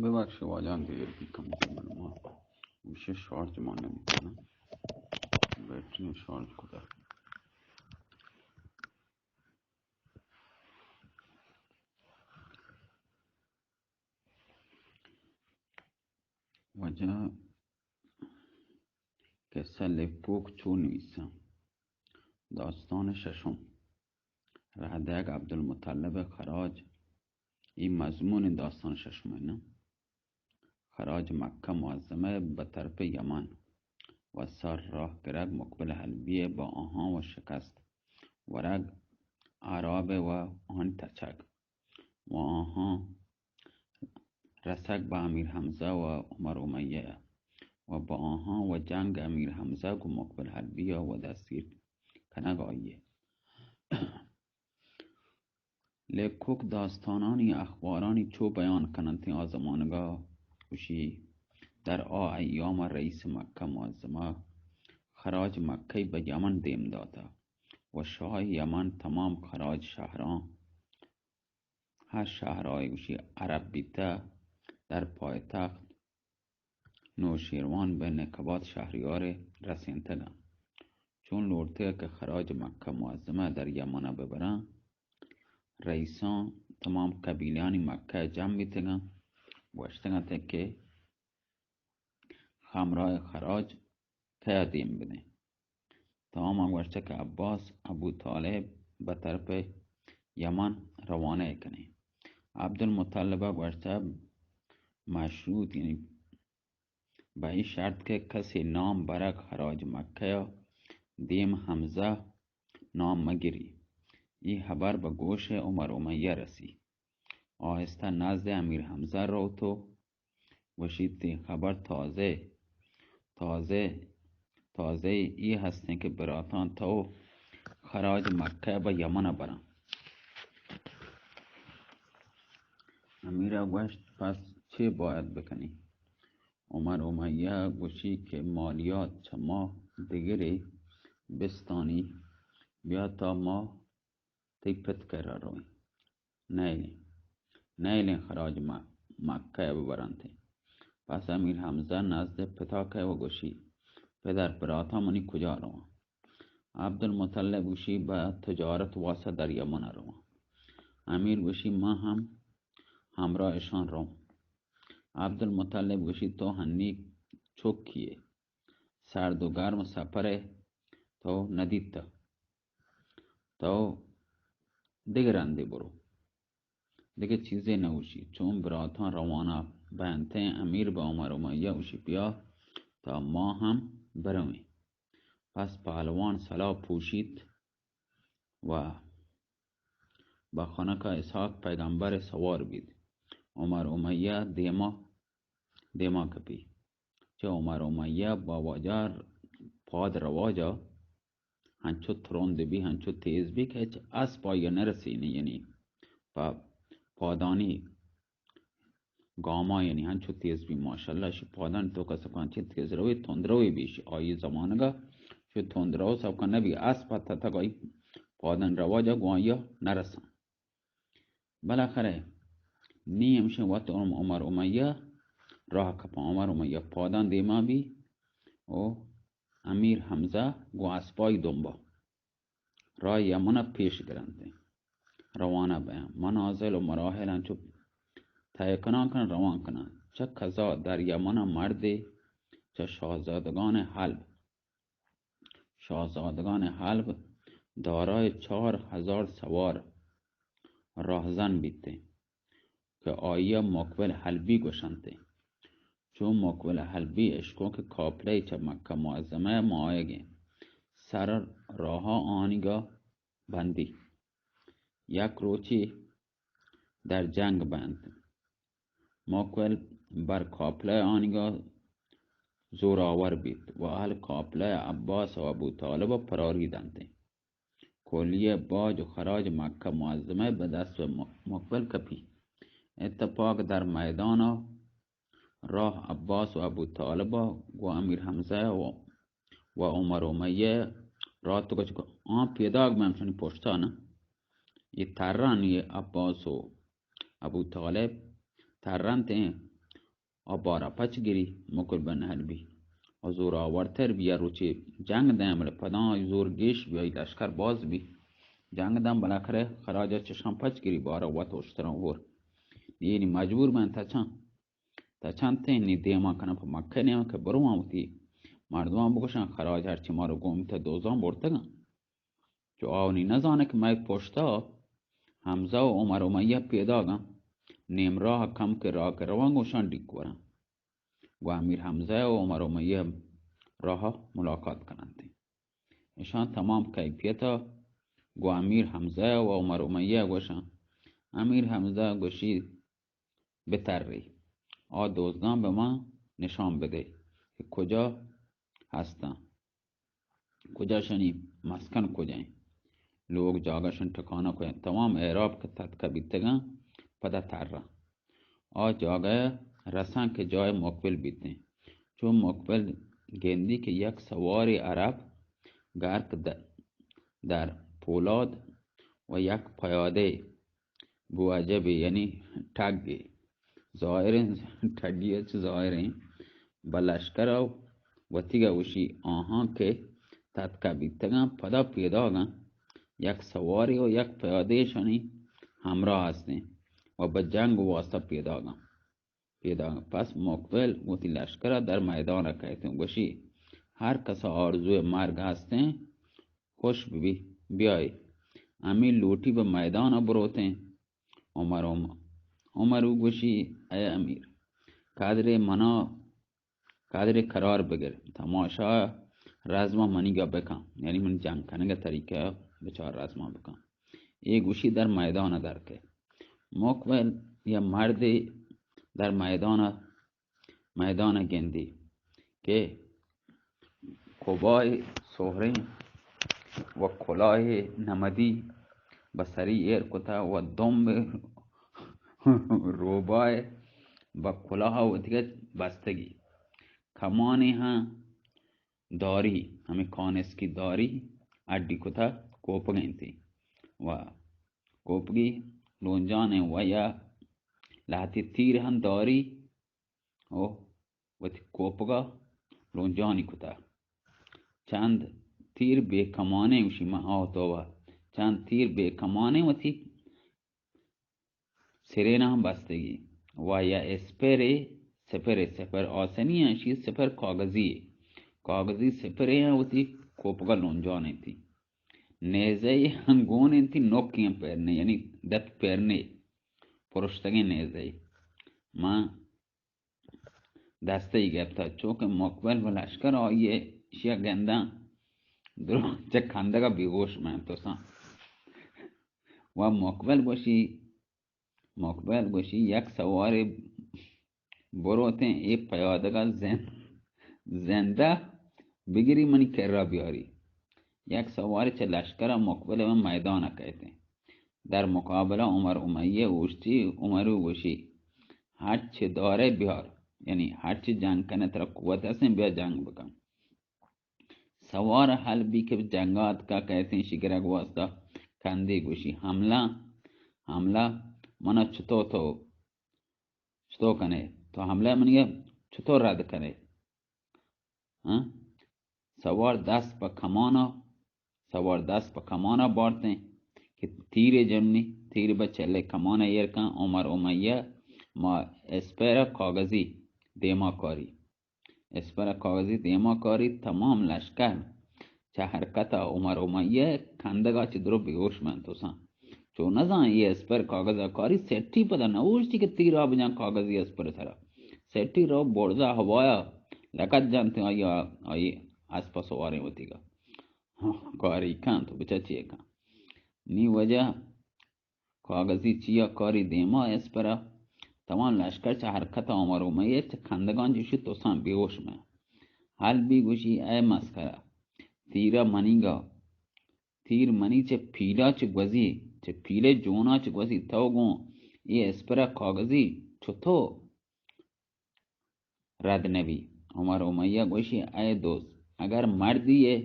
ببخش واجان، there be come کم، ما گوشی شارژ ما نمی‌کنه، بیٹری شارژ کده. واجہ قصہ لپوک چو نویساں. داستان ششم. رہدگ عبدالمطلب خراج. ای مضمون داستان ششم نا. خراج مکہ معظمہ بہ طرف یمن و سر راہ گرگ مقبل حلبی با آہاں و شکست ورگ اعراب و آہانی تچگ و آہاں رسگ بہ امیر حمزہ و عمر امیہ و بہ آہاں و جنگ امیر حمزہ گوں مقبل حلبی و دستگیر کنگ آئی. لیکوک داستانانی اخبارانی چو بیان کننت آ زمانگا گوشی، در آ ایام رئیس مکہ معظمہ خراج مکہ بہ یمن دیم داتا و شاہ یمن تمام خراج شہراں ہر شہرائے گوشی عرب بیتہ در پایتخت نوشیروان بہ نکبات شہریارے رسینتگاں. چون لوٹتگا کہ خراج مکہ معظمہ در یمنہ ببراں، رئیساں تمام قبیلہانی مکہ جم بیتگاں، گوشتگاں کہ ہمراہ خراج کیا دیم بدیں. تمام گوشتہ کہ عباس ابو طالب بہ طرف یمن روانہ کنیں. عبدالمطلب گوشتہ مشروط، یعنی بہ ای شرط کہ کسی نام برگ خراج مکہ دیم حمزہ نام مگری. ای خبر بہ گوش عمر امیہ رسی. آہستہ نزد امیر حمزہ روت و گوشیت، ای خبر تازہ، تازہ، تازہ ای ہستیں کہ براتاں تو خراج مکہ بہ یمن براں. امیر گوشت، پس چے باید بکنی؟ عمر امیہ گوشی کہ مالیات چہ ما دگرے بستانی، بیا تا ما تئی پت کرا رویں. نیلیں، نیلیں خراج م-، مکہ ببرنتیں. پس امیر حمزہ نزد پتا کئے و گوشی، پدر، براتاں منی کجا رواں؟ عبدالمطلب گوشی، بہ تجارت واسطہ در یمن رواں. امیر گوشی، من ہم ہمراہ اشان رواں. عبدالمطلب گوشی، تو ہنی چکیے، سرد و گرم سفرے تو ندیتہ، تو دگہ رندے برو، دگہ چیزے نگوشی. چون براتاں روانہ بینتیں، امیر بہ عمر امیہ گوشی، بیا تا ما ہم برویں. پس پہلوان سلاح پوشیت و بہ خنک اسحاق پیغمبر سوار بیت. عمر امیہ دیما، دیما کپی. چہ عمر امیہ بہ واجہ پاد رواجا ہنچو ترند بی، ہنچو تیز بی کہ ہچ اسپ آئی نرسینی، یعنی پہ پادانی گاما، یعنی ہنچو تیز بی. ماشاءاللہ، شی پادان تو کسکان چہ تیز روی، تند روی بیش. آئی زمانگا شو تند رو سبکا نبی، اسپ تتگ آئی پادان رواجا گوان یا نرسان. بالاخرہ نی ہمشہ وت عم-، عمر امیہ راہ کپاں. عمر امیہ پادان دیما بی و امیر حمزہ گوں اسپائی دنبا راہ یمن پیش گرنت، روانہ بیاں. منازل و مراحل انچو طے کنان کن روان کنان. چہ قضا در یمن مردے چہ شاہزادگان حلب، شاہزادگان حلب دارای چار ہزار سوار راہزن بیت کہ آئی ء مقبل حلبی گوشنت. چو مقبل حلبی اشکو کہ قافلہ چہ مکہ معظمہ ء ماہگ انت، سر راہ آنیگا بندی. یک روچی در جنگ بنت. مقبل بر قافلہ آنگا زوراور بیت و اہل قافلہ عباس و ابو طالب پراری دنت. کلیہ باج و خراج مکہ معظمہ بہ دست م-، مقبل کپی. اتفاق در میدان راہ عباس و ابو طالب گو امیر حمزہ و، و عمر امیہ رات کو آن پیداگ میں ہمشنی پشتان یہ تران یہ عباس و ابو طالب ترنت ایں آ بارا پچ گری، مکل بن حلبی آ زور آورتر بی، آ روچے جنگ دیں، بلے پداں آئی زور گیش بی، آئی لشکر باز بی۔ جنگ دیں، بالاخرہ خراج ءَ چشاں پچ گری، بارا وت اشتراں ہور۔ یعنی مجبور بیں تچاں، تچنتیں، نی دیما کناں پہ مکہ نیاں کہ برواں وتی مردماں بگوشاں، خراج ہرچی مارو گومیت دوزاں برتگاں۔ چو آ نی نزانہ کہ مئے پشتا حمزہ و عمر امیہ پیداگاں، نیم راہ کم کہ راہ کہ رواں گوشاں ڈیک وراں۔ گوں امیر حمزہ و عمر امیہ راہ ملاقات کننت۔ اشاں تمام کیفیتا گوں امیر حمزہ و عمر امیہ گوشاں۔ امیر حمزہ گوشی، بترّی، آ دزگاں بہ ما نشان بدئے کہ کجا ہستاں، کجا شنی مسکن کجا ایں، لوگ جاگہ شن ٹھکانہ کجا ایں۔ تمام اعراب کہ تتکہ بیتگاں پدا تراں۔ آ جاگہ رساں کہ جای مقبل بیتیں۔ چو مقبل گندی کہ یک سوارے عرب غرق د-، در پولاد و یک پیادے بوعجبے، یعنی ٹگے۔ ظاہریں ٹگی ءَ چہ ظاہریں بہ لشکر ءَ وتیگ ءَ گوشی، آہاں کہ تتکہ بیتگاں پدا پیداگاں، یک سوارے و یک پیادے شانی ہمراہ ہستیں و بہ جنگ واسطہ پیداگاں۔ پیداگاں۔ پس مقبل وتی لشکر ءَ در میدان ءَ کئیت ءُ گوشی، ہر کس ءَ آرزوئے مرگ ہستیں، خوش ببی، بیائے۔ امیر لوٹی بہ میدان ءَ بروتیں۔ عمر، عمر، عمر ءَ گوشی، اے امیر، قدرے منا، قدرے قرار بگر، تماشا رزم ءَ منیگ ءَ بکن، یعنی من جنگ کنگ ءِ طریقہ ءَ بچار، رزم ءَ بکن۔ اے گوشی در میدان ءَ در کئے۔ مقبل یا مردے در میدان ءَ میدان ءَ گندی کہ قبائے سہریں و کلاہے نمدی بہ سری ایر کتہ و دمب روباہ بہ کلاہ وتیگ ءَ بستگی۔ کمانے ہم داری، ہمے کانسکی داری اڈی کتہ کوپگ انتی و کوپگی لونجان و یا لہتی تیر ہم داری او وتی کوپگا لونجانی کتا۔ چند تیر بے کمانیں، گوشی من، آہ توبہ، چند تیر بے کمانیں وتی سرینا ہم بستگی۔ و یا اسپرے، سپرے، سپر آسنی ہیں، اشی سپر کاغذی ہے۔ کاغذی سپرے ہیں، وتی کوپگا لونجان انتی۔ نیزے ہنگون انتی، نوکی ہیں پیرنے، یعنی دت پیرنے، پرشتگیں نیزے۔ من دستئی گپتہ، چو کہ مقبل و لشکر آئی ءَ اشیا گنداں، درو چہ کندگ ءَ بیہوش بنت تساں۔ و مقبل گوشی، مقبل گوشی، یک سوارے بروتیں اے پیادگ ءَ زند-، زندہ بگری منی کرا بیاری۔ یک سوارے چہ لشکر ءَ مقبل ءَ میدان ءَ کئیتیں۔ در مقابلہ عمر امیہ اوشتی، عمر ءَ گوشی، ہرچے دارئے بیار، یعنی ہرچے جنگ کنئے ترا قوت ہستیں، بیا جنگ بکن۔ سوار حلبی کہ جنگا اتکا کئیتیں شگرگ واسطہ، کندی گوشی، حملہ، حملہ، منا چتو تو، چتو کنئے؟ تو حملہ منی چتو رد کنئے؟ ہاں؟ سوار دست پہ کمانا، سوار دست پہ کمانا بارتیں کہ تیرے جنی، تیر بہ چلے کمانا ایر کن۔ عمر امیہ ما اسپر کاغذی دیما کاری۔ اسپر کاغذی دیما کاری، تمام لشکر چہ حرکت عمر امیہ کندگا چہ درو بیہوش بنت تساں۔ چو نزان اے اسپر کاغذ ءَ کاری، سٹی پدا نہ اوشتی کہ تیرا بجان کاغذی اسپر سرا۔ سٹی رو برزا ہوایا لکت جنت، آئی، آئی اسپ سواریں وتیگا۔ کاری کن تو بچا چیے کن۔ نی وجہ کاغذی چیا کاری دیما اسپرا۔ تمام لشکر چہ حرکت عمر امیہ چہ کندگان جوشی تساں بیہوش میں۔ حلبی گوشی، اے مسخرہ، تیرا منیگا تیر منی چہ پیلا چہ گوزی، چہ پیلے جونا چہ گوزی، تو گوں اے اسپرا کاغذی چتو رد نبی؟ عمر امیہ گوشی، اے دوست، اگر مردی ئے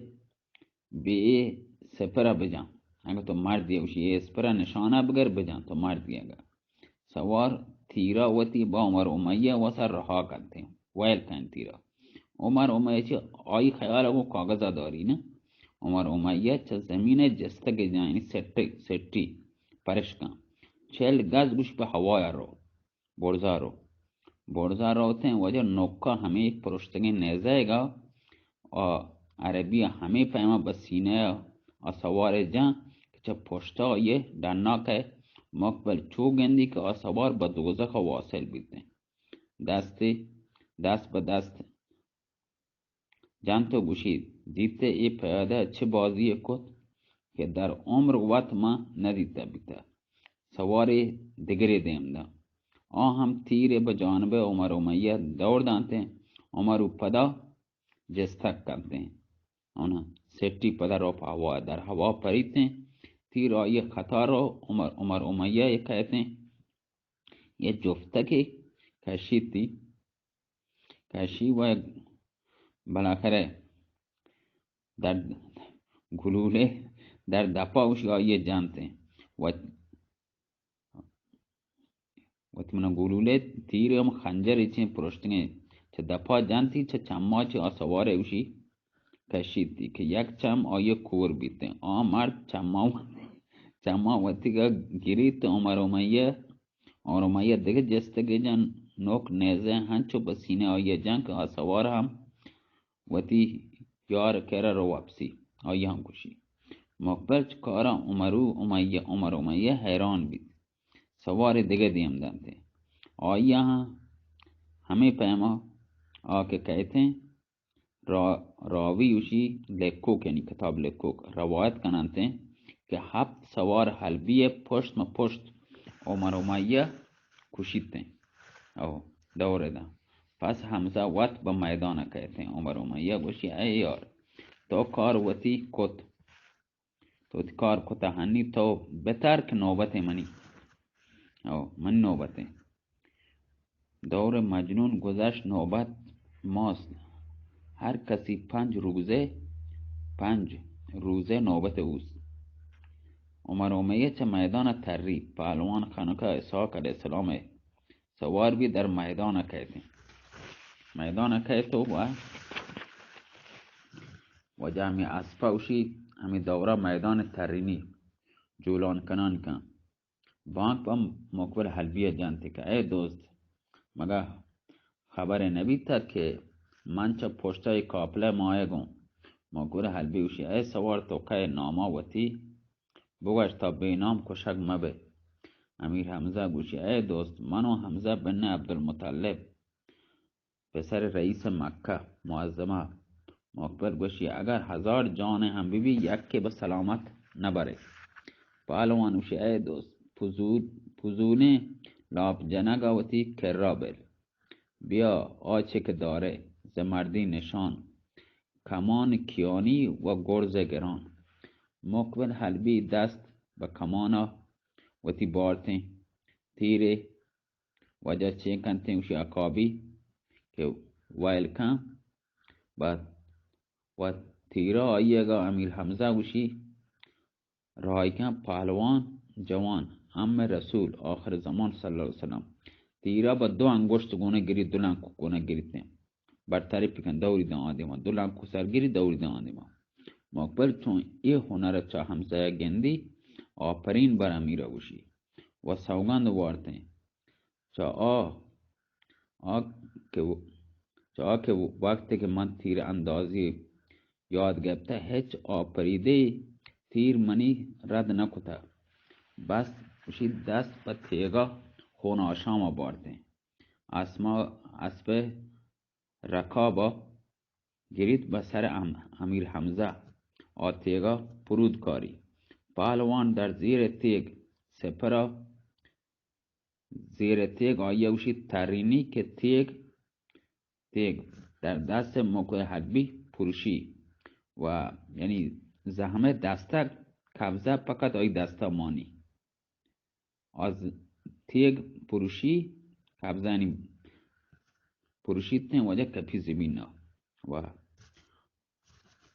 بے اے سپرا بجان، اگر تو مردی ئے، گوشی، اے اسپرا نشانہ بگر بجان، تو مردی ئے۔ اگر سوار تیرا وتی با عمر امیہ وسا رہا کنتیں، ویل کن تیرا۔ عمر امیہ چہ آئی خیال گوں کاغذا داری نہ۔ عمر امیہ چہ زمین جستگ جاں، یعنی سٹی، سٹی پرش کن۔ چل گز گوش پہ ہوایا رو، برزا رو۔ برزا روتیں وجہ نوکا ہمے پرشتگیں نیزہ گا آ عربی ء ہمے پیما بہ سینہ ء آ سوار ء جاں کہ چہ پشت ء آئی ء ڈنا کئے۔ مقبل چو گندی کہ آ سوار بہ دوزخ ء واصل بیتیں۔ دستے دست بہ دست جنت و گوشیت، دیتے اے پیادہ چہ بازی ء کت کہ در عمر وت من ندیتہ بیتہ۔ سوارے دگرے دیم داں۔ آ ہم تیرے بہ جانب عمر امیہ دور دانتیں۔ عمر و پدا جستگ کنتیں۔ آناں سٹی پدا رو پہ ہوا، در ہوا پریتیں۔ تیر آئی خطا رو عمر، عمر امیہ ء کئیتیں۔ یہ جفتگے کشیتی، کشی و بالاخرہ در گلولے در دپا اوشی آئی جانتیں۔ و وتی منا گلولے تیر ہم خنجر چیں پرشتگیں۔ چہ دپا جنتی، چہ چما چہ آ سوارے اوشی کشیتی کہ یک چم آئی کور بیتیں۔ آ مرد چما، چما وتیگا گریت۔ عمر امیہ، عمر امیہ دگہ جستگے جن نوک نیزہ ہنچو بہ سینہ آئی جن کہ آ سوار ہم وتی یار کرا رو واپسی، آئی ہم کشی۔ مقبل چہ کارا عمرو امیہ، عمر امیہ حیران بیت۔ سوارے دگہ دیم دنت۔ آئی ہم ہمے پیما آ کہ کئیتیں را-، راوی اوشی لکوک، یعنی کتاب لکوک روایت کننتیں کہ ہپت سوار حلبی پشت مہ پشت عمر امیہ کشیتیں۔ او دور داں۔ پس حمزہ وت بہ میدان کئیتیں۔ عمر امیہ گوشی، اے یار، تو کار وتی کت، تو وتی کار کتہ، ہنی تو بتر کہ نوبت منی۔ او من نوبتیں۔ دور مجنون گذشت، نوبت ماست۔ ہر کسی پنج روزے، پنج روزے نوبت اوست۔ عمر امیہ چہ میدان تری، پہلوان خانقاہ اسحاق علیہ السلام سوار بی در میدان کئیتیں۔ میدان کئیت و و جامی اسپا اوشی ہمی دورہ میدان ترینی جولان کنان کن۔ بانک پہ مقبل حلبی جنت کہ اے دوست، مگہ خبر نبیت کہ من چہ پشت ء قافلہ مایگوں؟ مقبل حلبی گوشی، اے سوار، تو کئے ناما وتی بگوش، تا بے نام کشگ مبے۔ امیر حمزہ گوشی، اے دوست، من و حمزہ بن عبدالمطلب، پسر رئیس مکہ معظمہ۔ مقبل گوشی، اگر ہزار جان ہم ببی، یکے بہ سلامت نبرے۔ پہلوان گوشی، اے دوست، پزول، پزولیں لاپ جنگ وتی کرا بل۔ بیا، آ چے کہ دارے ز مردی نشان، کمان کیانی و گرز گران۔ مقبل حلبی دست بہ کمانا وتی بارتیں تیرے وجہ چے کنتیں، گوشی عقابی کہ ویل کن بہ و تیرا آئیگا امیر حمزہ گوشی، راہی کن پہلوان جوان، عم رسول، آخر زمان صلی اللہ علیہ وسلم۔ تیرا بہ دو انگشت گونہ گری، دو لنک گونہ گریتیں۔ برطرف کن، دوری داں آدما، دو لنک سرگری دوری داں آدما۔ مقبل چون اے ہنر چا حمزہ گندی، آفرین بر امیرا گوشی و سوگند وارتیں۔ چہ آ، آ کہ و-، چہ آ کہ و-، وقتے کہ من تیر اندازی یاد گپتہ، ہچ آپریدے تیر منی رد نہ کتہ۔ بس گوشی دست پہ تیگا خون آشاما بارتیں۔ اسما، اسپ رکابا گریت بہ سر ام-، امیر حمزہ آ تیگا پرود کاری۔ پہلوان در زیر تیگ سپرا زیر تیگ آئی گوشی ترینی کہ تیگ، تیگ در دست مکوی حلبی پروشی و یعنی زحمه دستگ قبضه فقط آئی دستا مانی۔ از تیگ پروشی، قبضه یعنی پروشیتیں وجہ کپی زمینا۔ و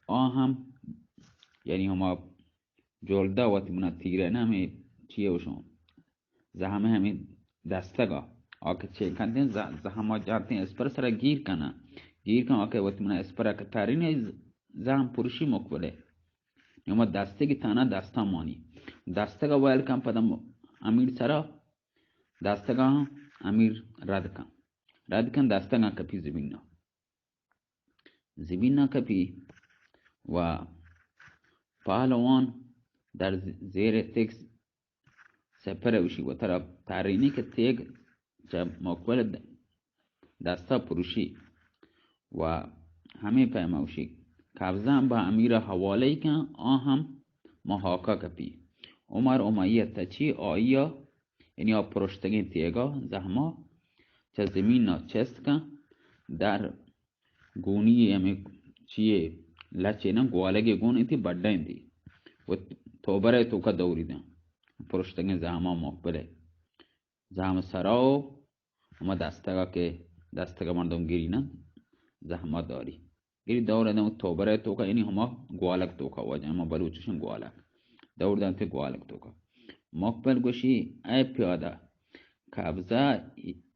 آ ہم، یعنی ہما جلدہ وتی منا تیرہ نہ ہمیں چیئے وشوں، زہمے ہمیں دستگا آ کہ چے کنتیں، ز-، زہما جانتیں اسپر سرا گیر کناں۔ گیر کن، آ کہ وت منا اسپرا کہ ترینی، ز-، زہم پروشی مقبلے۔ نی ہما دستگی تانا دستا مانی۔ دستگا ویل کن پدا م-، امیر سرا، دستگا ہم امیر رد کن۔ رد کن، دستگا کپی زمینا۔ زمینا کپی و پہلوان در ز-، زیر تیگ سپر اوشی وترا ترینی کہ تیگ چہ مقبل د-، دستا پروشی و ہمے پیما اوشی قبضہ با امیر حوالہ کن، آ ہم محاکہ کپی۔ عمر امیہ تچی آئیا، یعنی آ پرشتگیں تیگا زہما چہ زمینا چست کن، در گونی ہمے چیے لچے نہ گوالگے گون انتی بڈا انتی و توبرے توکا دوری دن پرشتگیں زہما مقبلے زہم سرا و ہما دستگا کہ دستگا مردم گری نہ زہما داری گری دور دن توبرے توکا، یعنی ہما گوالگ توکا واجہ، ہما بلوچشن گوالگ دور دنت گوالگ توکا۔ مقبل گوشی، اے پیادہ، قبضہ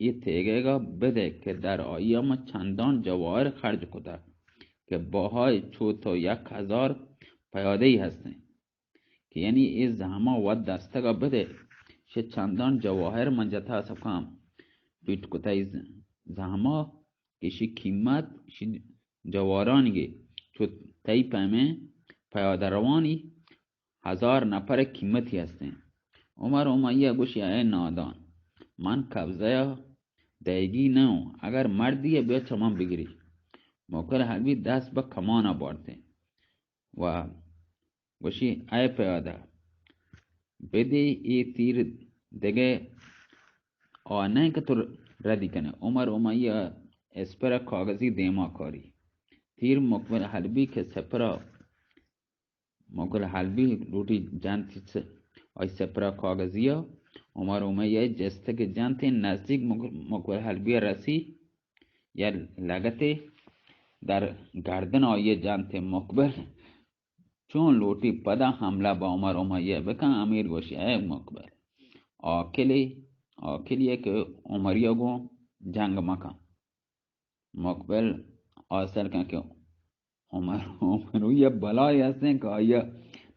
اے تیگگا بدے کہ در آئیا من چندان جواہر خرج کتگ کہ بہائے چو تو یک ہزار پیادہ ای ہستیں کہ یعنی اے زہما وت دستگا بدے، شہ چندان جواہر من جتا سکام پیٹ کتہ ای زہما کہ شی قیمت شی جوارانی گے چو تئی پیمیں پیادہ روانی ہزار نفر قیمتی ہستیں۔ عمر امیہ گوشی، اے نادان، من قبضہ دئیگی نہ اوں، اگر مردی بیا چہ من بگری۔ مقبل حلبی دست بہ کمانا بارتیں و گوشی، اے پیادہ، بدے اے تیر دگہ آ نہ کہ تو ردی کنے۔ عمر امیہ اسپر کاغذی دیما کاری۔ تیر مقبل حلبی کہ سپرا مقبل حلبی لوٹی جنت چ-، آئی سپرا کاغذیا عمر امیہ جستگ جنت نزدیک مق-، مقبل حلبی رسی یا لگتے در گردن آئی جنت مقبل چون لوٹی پدا حملہ با عمر امیہ بکن، امیر گوشی، اے مقبل، عاقلی، عاقلی ہے کہ عمریہ گوں جنگ مکن۔ مقبل حاصل کن کہ عمر، عمرو یہ بلائی ہستیں کہ آئی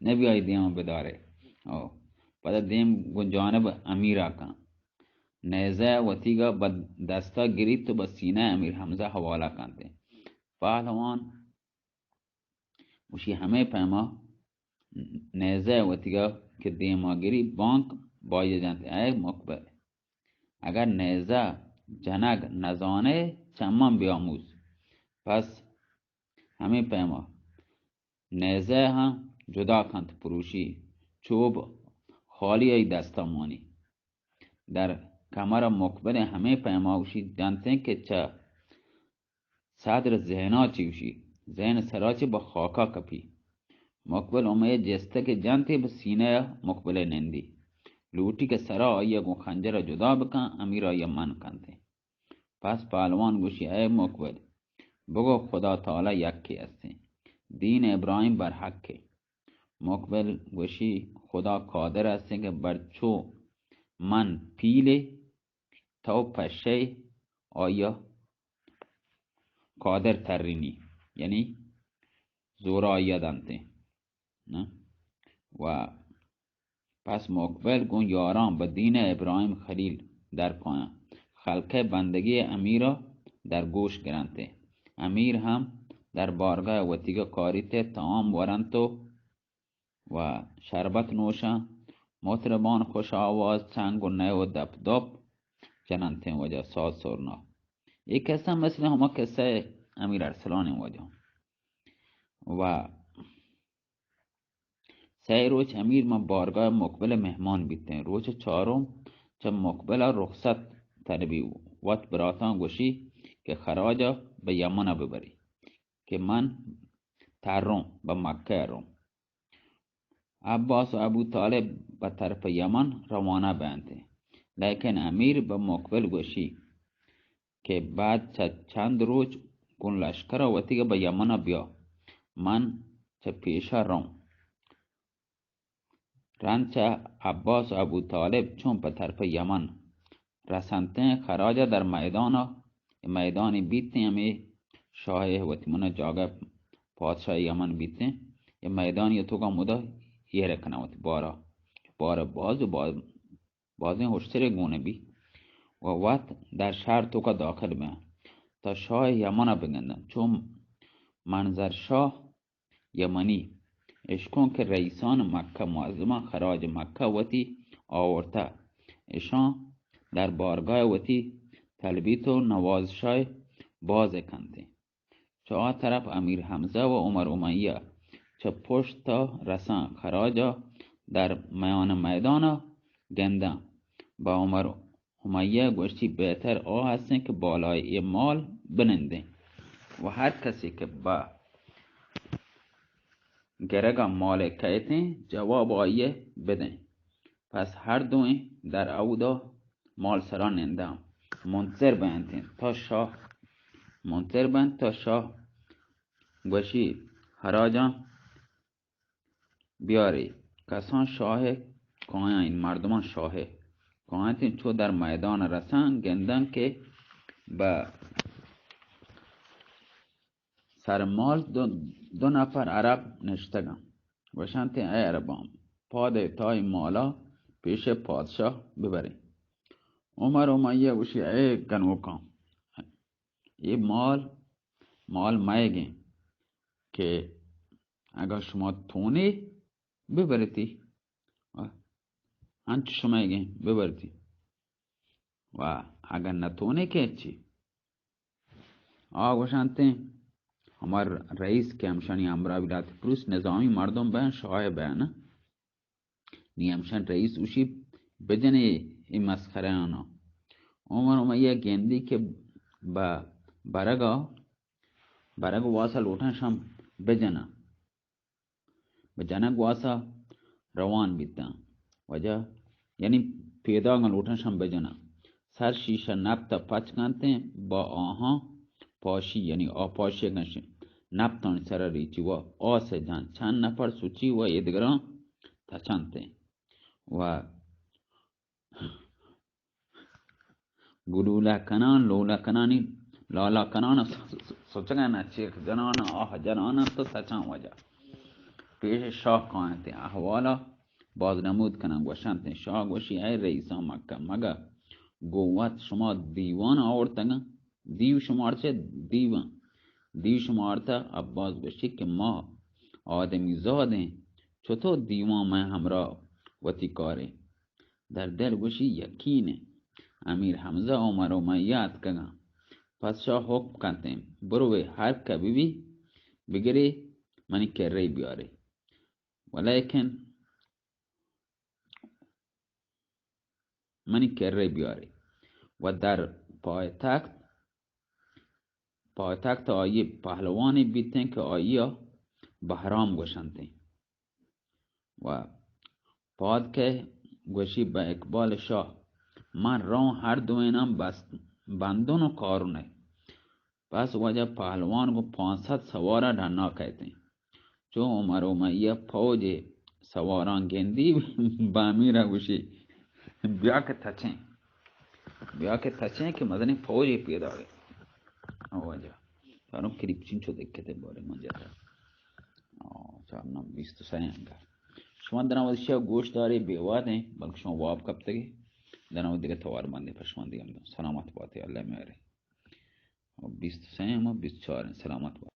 نبی آئی دیما بدارے۔ او، پدا دیم گوں جانب امیر آکن۔ نیزہ وتیگا بہ دستا گریت و بہ سینہ امیر حمزہ حوالہ کنتے۔ پہلوان گوشی، ہمے پیما نیزہ وتیگا کہ دیما گری بانک باید جنت، اے مقبل، اگر نیزہ جنگ نزانے چمان بیاموز۔ پس ہمے پیما نیزہ ہم جدا کنت پروشی، چوب خالی ای دستا مانی۔ در کمر مقبل ہمے پیما اوشی جنتیں کہ چہ صدر ذہنا چی اوشی، ذہن سرا چی بہ خاکا کپی۔ مقبل امیہ جستگ جنتے بہ سینہ مقبل نندی۔ لوٹی کہ سرا آئی گوں خنجر جدا بکن، امیر آئی من کنتے۔ پس پہلوان گوشی، اے مقبل، بگو خدا تعالی یکے ہستیں۔ دین ابراہیم برحقے۔ مقبل گوشی، خدا قادر ہستیں کہ برچو من پیلے تو پشے آیا قادر ترینی، یعنی زورا آیا دنتے۔ نہ؟ و پس مقبل گوں یاراں بہ دین ابراہیم خلیل در پایاں، خلقئے بندگی امیرا در گوش گرنتے۔ امیر ہم در بارگاہ وتیگا کاریتے، طعام ورنت و و شربت نوشاں۔ مطربان خوش آواز چنگ و نئے و دپ دپ جننتیں واجہ ساز سرنا۔ اے قصہ مثل ہما قصہ امیر ارسلانیں واجہ۔ و سئے روچ امیر ماں بارگاہ مقبل مہمان بیتیں۔ روچ چارم چہ مقبل رخصت طلبی، وت براتاں گوشی کہ خراجا بہ یمنا ببری کہ من تروں بہ مکہ روں۔ عباس و ابو طالب بہ طرف یمن روانہ بنت، لیکن امیر بہ مقبل گوشی کہ بعد چہ چند روچ گوں لشکر وتیگا بہ یمن بیا، من چہ پیشا روں۔ رند چہ عباس و ابو طالب چون بہ طرف یمن رسنتیں خراج ءَ در میدان ءَ، اے میدانی بیتیں ہمے شاہ ءِ وتی من جاگہ پادشاہ یمن بیتیں، اے میدانی توکا مدا ایر کناں وتی بارا، بارا باز و باز، بازیں ہشترے گون بی و وت در شہر توکا داخل بیاں تا شاہ یمن ءَ بگنداں۔ چون منظر شاہ یمنی اشکن کہ رئیسان مکہ معظمہ خراج مکہ وتی آورتہ، اشاں در بارگاہ وتی طلبیت و نوازشاہ باز کنتیں۔ چہ آ طرف امیر حمزہ و عمر امیہ چہ پشت تا رساں خراجا در میان میدانا گنداں۔ با عمر امیہ گوشتی، بہتر آ ہستیں کہ بالای اے مال بنندیں و ہر کسی کہ با گرگا مال کئیتیں جواب آئیے بدیں۔ پس ہر دوئیں در اودا مال سرا ننداں منتظر بینتیں تا شاہ، منتظر بینت تا شاہ گوشی، ہراجاں بیاری۔ کسان شاہ کایاں، این مردمان شاہ کایاں، چو در میدان رسن گندن کہ بہ سر مال دو، دو نفر عرب نشتگاں۔ گوشنت، اے عربان، پادے تا این مالا پیش پادشاہ ببریں۔ عمر امیہ گوشی، اے گنوکاں، اے مال، مال مئیگیں کہ اگاں شما تونے ببرتی، انچ شمئیگیں ببرتی، و اگاں نتونے کہ چی؟ آ گوشنتیں، ہمار رئیس کہ ہمشانی ہمراہ بلات پروس نظامی مردم بین، شاہ بین، نی ہمشان رئیس اوشی بجنے اے مسخرہ آنا۔ عمر امیہ گندی کہ با برگا، برگ واسا لوٹن شم بجنا۔ بہ جنگ واسا روان بیتاں۔ واجہ یعنی پیداگاں لوٹاں شم بجناں۔ سر شیشہ نپت ء پچ کنتیں، با آہاں پاشی، یعنی آ پاشی گنشیں، نپتانی سر ریچی و آس جان چند نفر سوچی و ایدگراں تچنتیں و گلولہ کنان، لولہ کنانی، لالا کنان س-، س-، سچگان چیک جنان، آہ جنان تو سچان وجہ۔ پیش شاہ کاینت احوالا باز نمود کنان گوشنت۔ شاہ گوشی، اے رئیسان مکہ، مگہ گوں وت شما دیوان آورتگاں؟ دیو شمار چہ دیوان؟ دیو شمارتا؟ عباس گوشی کہ ما آدمی زادیں، چطور دیوان میں ہمراہ وتی کاریں؟ در دل گوشی، یقین انت امیر حمزہ عمر امیہ اتکگاں۔ پس شاہ حکم کنتیں، بروے ہر کہ ببی بگرے منی کرے بیارے۔ ولیکن منی کرے بیارے و در پایتخت پایتخت آئی پہلوانے بیتیں کہ آئی ء بہرام گوشنتیں۔ و پاد کہ گوشی بہ اقبال شاہ، من روں ہر دوئیناں بست، بندن و کارنے۔ پس واجہ پہلوان گوں پانسد سوارا ڈنا کئیتیں۔ چو عمر امیہ فوج سواراں گندی، بہ امیرا گوشی، بیا کہ تچیں، بیا کہ تچیں کہ مزنیں فوجے پیداگے۔ او واجہ، چاروں کریب چنچو دکتے بارے من جاتا۔ آ، چار نو بیست و سہ انگا۔ شما دنا وشیا گوش دارے بے وادیں، بلکہ شما واب کپتگے۔ دنا و دیگہ توار بندے پشمان دیگا۔ سلامت باتے، اللہ میارے۔ بیست و سہ ہم بیست و چار ہیں، سلامت باتے۔